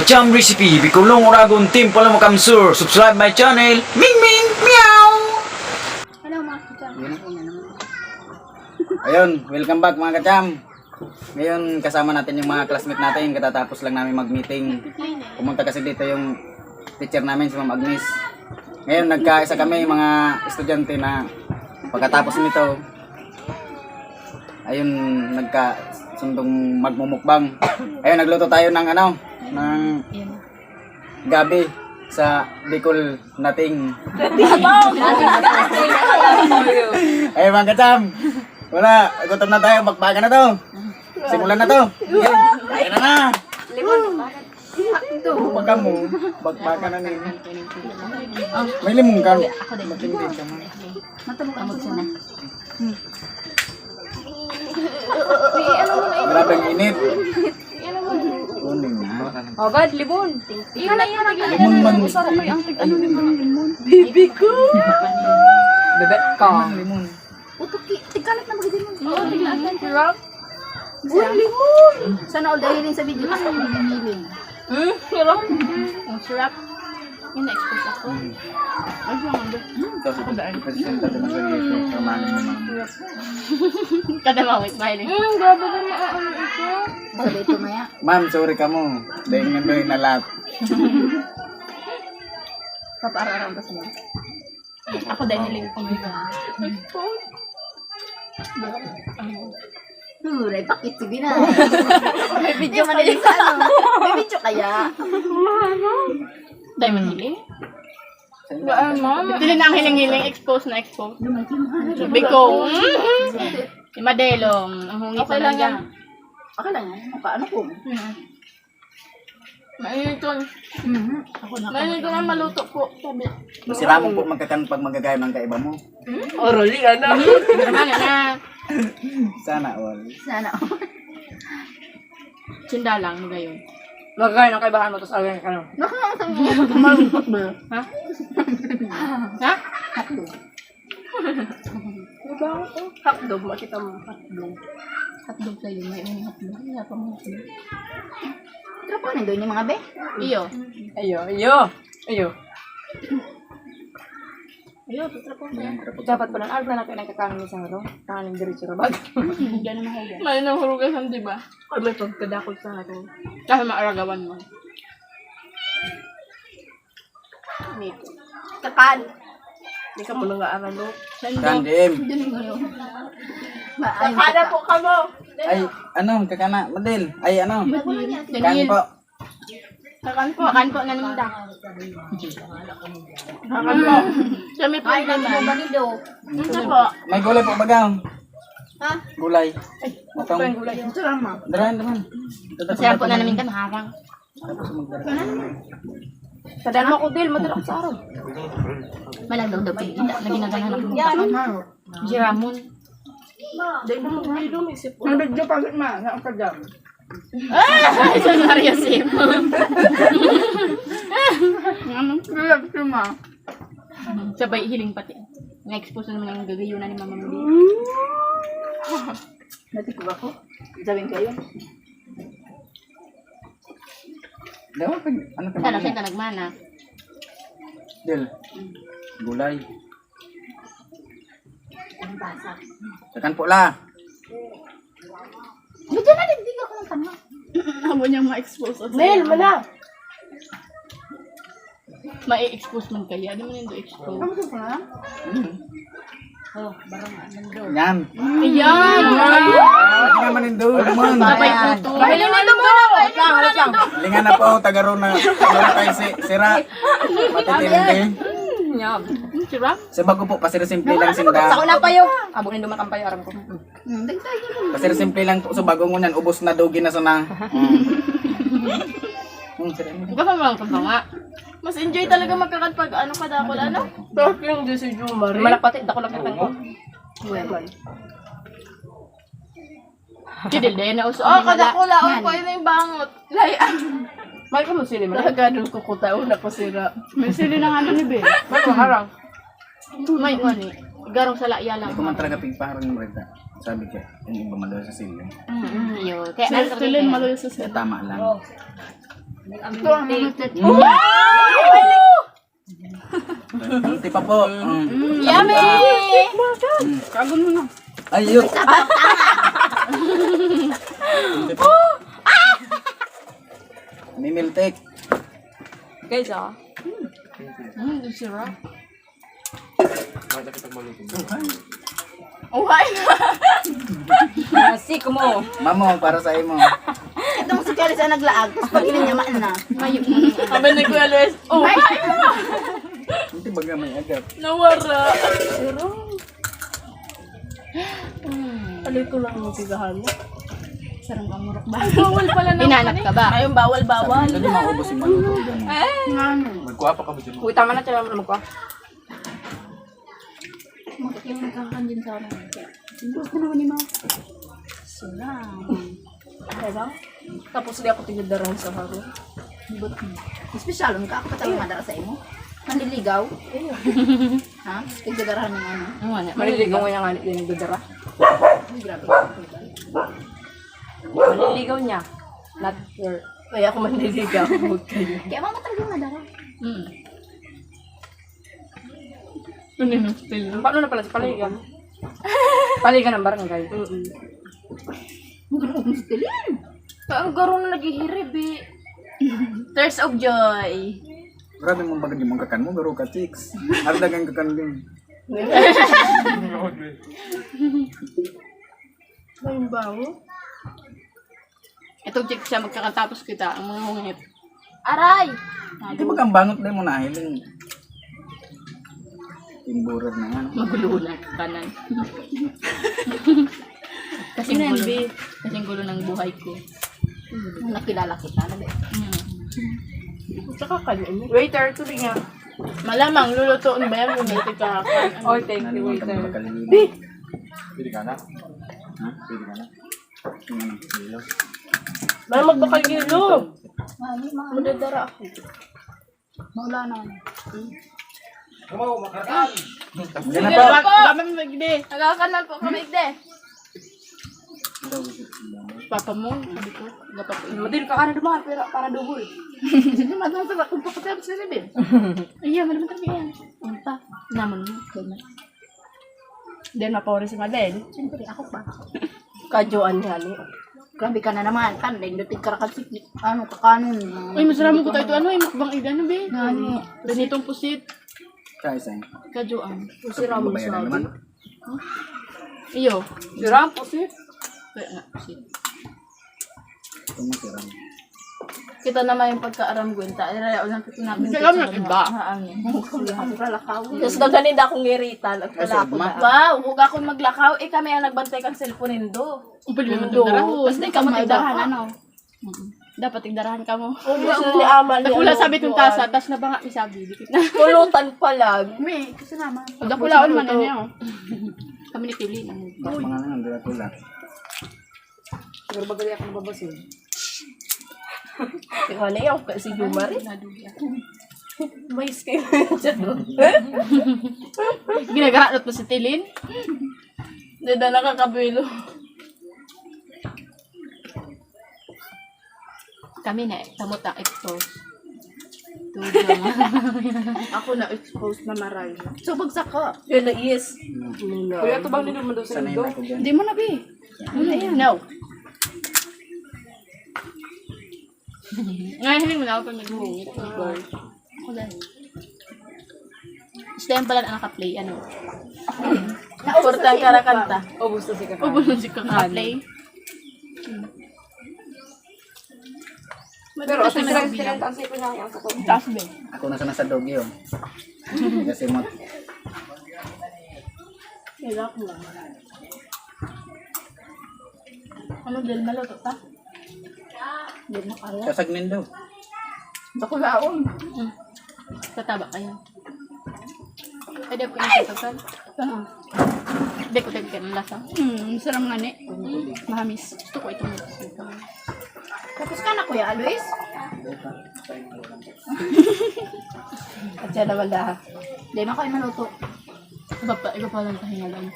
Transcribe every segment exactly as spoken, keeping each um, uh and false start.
Cham Recipe, Bicolong Oragon, Team Paloma Kamsur. Subscribe my channel. Ming Ming Meow. Hello, mga kacham. Ayun, welcome back mga kacham. Ngayon kasama natin yung mga classmate natin. Katatapos lang namin mag-meeting. Pumunta kasi dito yung teacher namin, si Ma'am Agnes. Ngayon nagkaisa kami mga estudyante na pagkatapos nito, ayun, nagkasundong magmumukbang. Ayun, nagluto tayo ng ano, ng gabi sa Bicol nating. Ayun mga kacham, wala, gutom na tayo, bakbakan na to. Simulan na to. Ayan na na. Limon. Pag kamo, bakbakan na ninyo. May limon ka. Matindi ka man. Matulog siya na. Grabe ang init. Kunin na. Oh, God, limon. Ikaw na yan. Limon man. Sarap ko yung tig-, ano, limon, limon. Baby ko. Bebet ka. Limon. Utok ki, tigkalat na magiging mo. Oo, tigkalat. Sarap. Uy, limon! Sana all dahil sa video, gusto ko maging healing. Hmm? Sarap. Ang sarap. Yung na-expose ako. Ay, yung ano. Kasi presenta naman sa dito. Kamanin mo naman. Kada mawit, mahiling. Hmm, grabe na maaano ito. Sabi ito maya. Ma'am, sorry ka mo. Dahil nga doon na lahat. Papaaraw-araw ko sila. Ako din, hiling ko ngayon. Duray, pakit, sige na. May video man din sa ano. May video kaya. Dahil mahiling? Wala mo. Ito din ang hiling-hiling. Expose na expose. Sabi ko, mm-hmm. Si Madelo, ang hungit Okay na lang lang yan. Okay lang yan. Makaano ko. Mainit yun. Mhm. Ako na. Mainit ko na maluto po. Sabi. Masira mo po magkakan pag magagaya ng kaiba mo. Orally, ano? Ano na? Sana all. Sana. Sinda lang, magayon. Magagaya ng kaibahan mo, tapos agay ka lang. Nakakasang mo. Malungkot ba? Ha? Ha? Hotdog. Hotdog, makita mo. Hotdog. Hotdog sa'yo. May unang hotdog. Wala pa mo hotdog. Pero paano doon yung mga be? Iyo. Ayo, ayo, ayo. Iyo, tutra po. Dapat pala, ano na natin ang kakain sa harong? Kain diretso na bag. Hindi na mahulog. May nang hurugasan, di ba? Pag may pagkadakot sa harong. Kasi maaragawan mo. Kakan. Hindi ka mo nang aaralo. Kan D M. Kakada po kamo. Ay, ano, kakana, Madel. Ay, ano, kan Daniel, po. Kakan po. Kakan po na ninda. kami po. Ay, nagmumanido. Ito po. May gulay po baga. Ha? Gulay. Itong, Ito lang, ma. darahan naman. Kasi ang po na namin kan harang. Tapos magdara. Tadaan mo ko, Dil. Madara ko sa araw. Malang daw daw kayo. Hindi na ginagana ng Yan. Si Ramon. Dahil mo may lumisip po. Ang video pa ma, na ang kagam. Ay, sa Mario Sim. Ano? Relax ka, ma. Sabay hiling pati. Na-expose na naman ang gagayunan ni Mama Muli. Dati ko ako. Gawin kayo. Dapat pag, ano ka Sana siya naman? Talagmana. Del. Gulay. Kakan po la. Medyo na din, di ako ng tama. Amo niyang ma-expose. Mel, mana. Mai-expose man kaya. Di man yung expose. Ano ka na? Mm. Oh, barang ano do. Yan. Ayan! Hindi naman yung doon. Man. Sabay po ito. Pahilin na mo! Lang, lang. Lingan na po, tagaro na. Tagaro tayo si Sira. Pati Tindi. Yan. Sira? Sa bago po, pasira simple lang sinda. Sa una pa yun. Abo na dumatang pa yung aram ko. Hmm, dagdag yun. Pasira simple lang po. Sa bago ngunyan, ubos na, dugi na sana. Mm. Mm, sira yun. Ikaw pa mga kanta nga. Mas enjoy talaga magkakan pag ano ka dakol, ano? Bakit yung di si Jumari? Malapati, dako lang kitang ko. Well, Kidil, dahil na uso. Oh, kadakula, oh, ko yun yung bangot. Layan. May ka mo sili, Mari? Talaga, doon ko kuta, una ko sira. May sili ng ano ni Ben. May harang. May nga ni. Garong sa laya lang. Hindi ko man talaga pigpaharang ng renta. Sabi ko, yung iba maluya sa sili. Mm, yun. Kaya Sili, ano sili, rin maluya sa Kaya tama lang. Ito ang mga tet-, Tipa po. Mm. Yummy! Kagon mo na. Ay, yun. Mimiltik. Guys, oh. Mm, sarap. Uhay na. Siko mo. Mamo, para sa imo. Itong si Charles ang naglaag, tapos pag ilan niya, maan na. Sabi ni Kuya Luis, oh, Hindi baga may agap. Nawara. Ano ito lang yung sigahan mo? Sarang kamurok ba? Ay, bawal pala na. Hinanap ka ba? Ayun, bawal, bawal. Sabi nila, di maubos yung maluto, ganun. Magkuha pa kami dyan. Uy, tama na, tama na, magkuha. Magkakaroon ka din sa akin. Siguro ko naman ni Mama. Sarang. Diba? Tapos di ako tinadarahan sa haro. But, espesyal, ang kaakot ang madara sa imo. Manliligaw. Ha? Tigdadarahan ng ano? Ano nga niya? Manliligaw nga niya nga din nagdadara. Ay, grabe. Manliligaw niya. Not your... Kaya ako manliligaw. Huwag kayo. Kaya mama talaga yung madara. Mm. Ano yung style? Paano na pala sa paligan? Paligan ng barangay. Mm-mm. Ang garo ng stilin. Ang garo na naghihirib eh. Tears of joy. Grabe mong bagay yung mga kakan mo, garo ka, chicks. Ardagan kakan din. Halimbawa, itong chicks siya, magkakatapos kita, ang mga hungit. Aray! Hindi ba ang bangot din mo nahiling? Timburan na yan. Magulo na kanan. Kasing Yun, gulo. Bi. Kasing gulo ng buhay ko. Nung nakilala kita, na ba? Mm. Tsaka kanin. Waiter, tubig nga. Malamang, lulutuin ba yan? Yung may tika. Oh, thank you, Naniman kami waiter. Makaliliman. Bi! Pwede ka na? Ha? Pwede ka na? Yung ano, kilo. Malamang bakal yelo. Madadara ako. Maulan na. Yan na po. Gamit mo, Igde. Nagkakanan po kami, Igde. Papa mo, sabi ko, dapat Ano din ka, ano naman, pero para double. Sige, madam, sa kung pakatap sa sabi. Iya, madam, tabi yan. Ang pa, naman mo, ganun. Then, mapori si Mabel. Siyempre, ako pa. Kajoan niya, ni. Grabe ka na naman. Kan, dahil dating karakan si, ano, kakanon. Uy, masarap mo ko tayo ito. Ano, yung mukbang ig, ano, be? Nani? Prinitong pusit. Kaya sa'yo. Kajoan. Kasi Ramon Babayaran sabi. Naman. Iyo. Si Ramon pusit. Kaya nga, pusit. Itong masarap. Kita naman yung pagkaaram ko, ta, iraya lang kita namin. Kaya nga, iba. Haan. Ang kalakaw. Tapos daghan nila akong ngiritan at Ay, kalako sarap, ma. Na. Wow, huwag akong maglakaw. Eh, kami ang nagbantay kang cellphone nindo. Ang pwede mo Nindo. Magdaraho. Tapos di ka Magdarahan, matigdarahan. Ano? Mm. Dapat tigdarahan ka mo. Kung gusto ni Ama niya, Nagkula ano, sabi itong kuwan. Tasa, tas nabanga ni sabi. Dikit na. Pulutan pa lang. May, kasi naman. Pagkakulaon man, ano yun? Kami ni Tilly. Mas mga nang Dracula. Pero magaling akong babasol. Ikaw na yan, kasi humor eh. Nadugi ako. May scale siya doon. Ginagarot mo si Tilin? Dada nakakabilo. Kami na, tamo ta expose. Ako na-expose na maray. So, bagsak ka. Yan na, yes. Kuya, ito bang nilumundo sa Sanay indo? Na ako dyan. Hindi mo na, be. Ano yan? No. Ngayon, hiling mo na ako pag nagbungit. Ako dahil. Gusto yan pala na naka-play, ano? Importante ka na kanta. Ubus na si Kakano. Ubus na si Kakano. Naka-play. Pero Madalas sa naman Israel, ang bilang. Pinantaan sa ipinangyang sa kanya. Taas din. Ako na sana sa doggy, oh. Kasi mo. Hirap mo. Ano, Del, maluto ka? Del, makaya. Sasagnin daw. Bakulaon. Mm. Tataba kayo. Pwede po yung sasagsan? Ah. Hindi ko tagkan ang lasa. Mm, sarap nga ni. Mahamis. Gusto ko itong Tapos ka na, Kuya Luis? At siya naman daha. Hindi man kayo maluto. Iba pa, iba pa lang kahingalan.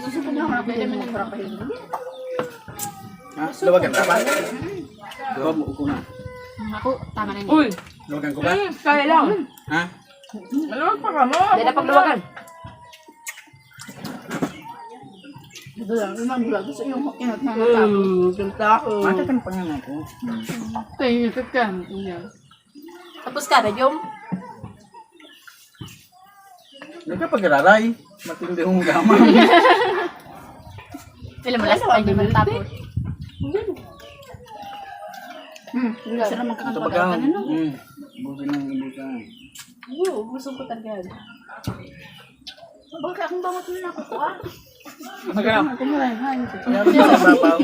Susunod na nga, pwede mo nang pahinga. Ha? Luwagan ka pa? Luwag mo, uko na. Ako, tama na yun. Uy! Luwagan ko ba? Hmm, kaya lang. Ha? Maluwag pa ka mo. Hindi na pagluwagan. Ito lang, yung mga vlog sa iyong makinat na natapos. Hmm, yung taho. Matakan pa nga ako. Hmm. Kaya yung kakan, yan. Tapos ka na, Jom? Hindi ka pag-iraray. Matindi hong gama. Sila mo, last time naman tapos. Hmm, hindi sila magkakanta. Ito baga, ano? Hmm. Ubusin ng ubusin. Oo, ubusin ko talaga. Baka akong bangot na nakukuha. Magkano? Kaya sa babaw.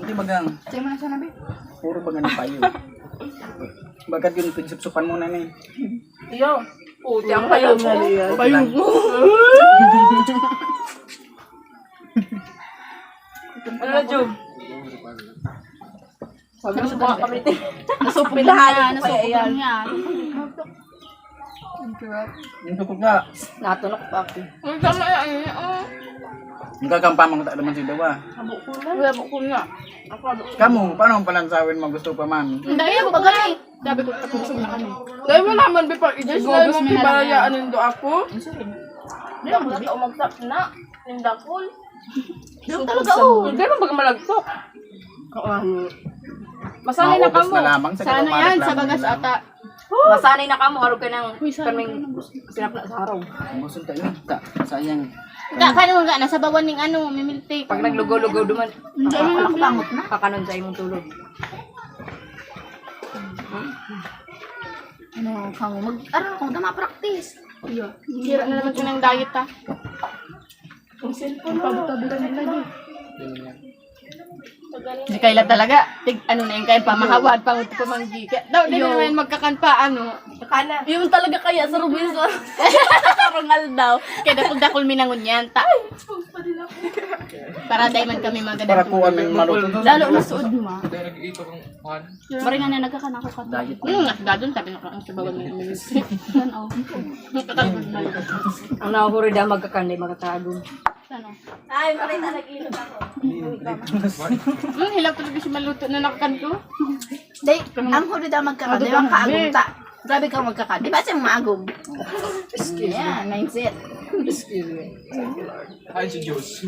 Hindi bagang. Sa'yo mo na siya nabi. Puro baga ng payo. Bagat yun, pigsupsupan mo na ni. Iyo. Puti ang payo mo. Payo mo. Ano na, Jom? Sabi mo sa mga kamiti. Nasupilahan niya, nasupilahan niya. Ang sarap. Yung tukod nga. Natunok pa ako. Ang tama na, ano, oh. Ang gagampamang ta naman si Dawa. Abo ko na. Wala po ko na. Ako, abo ko. Kamu, paano ang palansawin mo? Gusto pa man? Hindi, abo ko na. Sabi ko, tapos na kami. Dahil mo naman, before, i-just Siguro na gusto mong mo na lang pibarayaan yan. Nindo ako. Hindi ako na umagsak na. Nindakol. Yung talaga, oh. Hindi mo baga malagtok. Oo, ano. Masanay na Maubos kamo. Na lamang sa Sana kinaumari yan, sa lang bagas nila. Ata. Masanay na kamo, harog ka ng Uy, sana kaming ka na gusto. Sinapla sa harong. Ang gusto tayo, ta, sayang. Ka, kano nga, nasa bawan ning ano, mimiltik. Pag naglugaw-lugaw duman, Hindi, kaka-, ano, bangot na. Kakanon sa imong tulog. Ano, kamo, mag, aram ko, tama practice. Iyo. Sira na naman ko ng diet, ha. Ang cellphone mo. Tabi-tabi lang lagi. Di kaila talaga. Tig, ano na yung kain pamahawad, panguto pamanggi. Kaya daw, di Yo. Naman magkakan pa, ano. Kana. Yung talaga kaya sa Rubiso. Karungal daw. Kaya dakul-dakul minangon yan, ta. Para dahil man kami maganda. Para kuha may maluto. Lalo na suod mo. Kaya nag-iito kang kuhan. Maringan na nagkakan ako ka. Diet. Hmm, nasa dadon, sabi nga ko, ang sabawan mo yung minutes. Yan, oh. Ang nahuhuri daw magkakan, di magkakagum. Ano? Ay, makita nag-ilog ako. Hmm, hilaw talaga si maluto na nakakan ko. Day, ang huli daw magkakan, di ba, kaagum ta? Grabe ka magkakan. Di ba siya maagum? Excuse me. Yeah, mindset. Excuse me. Ay, si Diyos.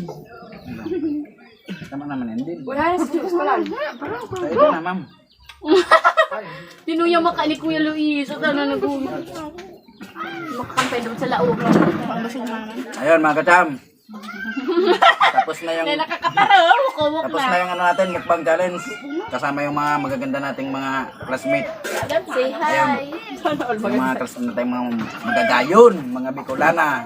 Tama naman yan din. Wala na si Diyos pala. Ay, ito na, ma'am. Tinuya maka ni Kuya Luis. At ano, nag-uwi. Makakampay doon sa laog. Ayun, mga kacham. Tapos na yung Kaya nakakataro, mukawak tapos na. Na yung ano natin, mukbang challenge. Kasama yung mga magaganda nating mga classmate. Say hi. Yung mga classmate natin, mga magagayon, mga Bicolana.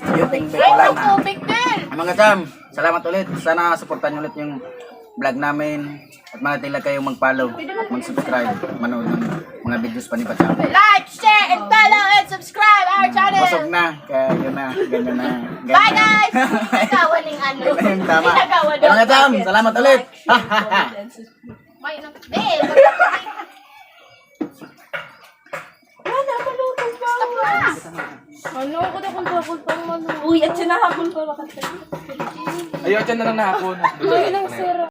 Beauty Bicolana. Ay, tubig din. Ay, mga cham, salamat ulit. Sana supportan niyo ulit yung vlog namin. At manatili kayong mag-follow at mag-subscribe. Manood ng mga videos pa ni Pachang. Like, share, and follow, and subscribe our channel. Busog na. Kaya yun na. Ganyan na. Ganyan. Bye, guys! Nagawa ning ano. Ayun, tama. Nagawa daw. Mga cham, salamat ulit. May na. Be, Wala, paluto pa. Stop na. Ano, ako na kung double pang manok. Uy, at siya nahapon pa, bakit ka? Ayaw, dyan na lang nahapon. Uy, nang sira.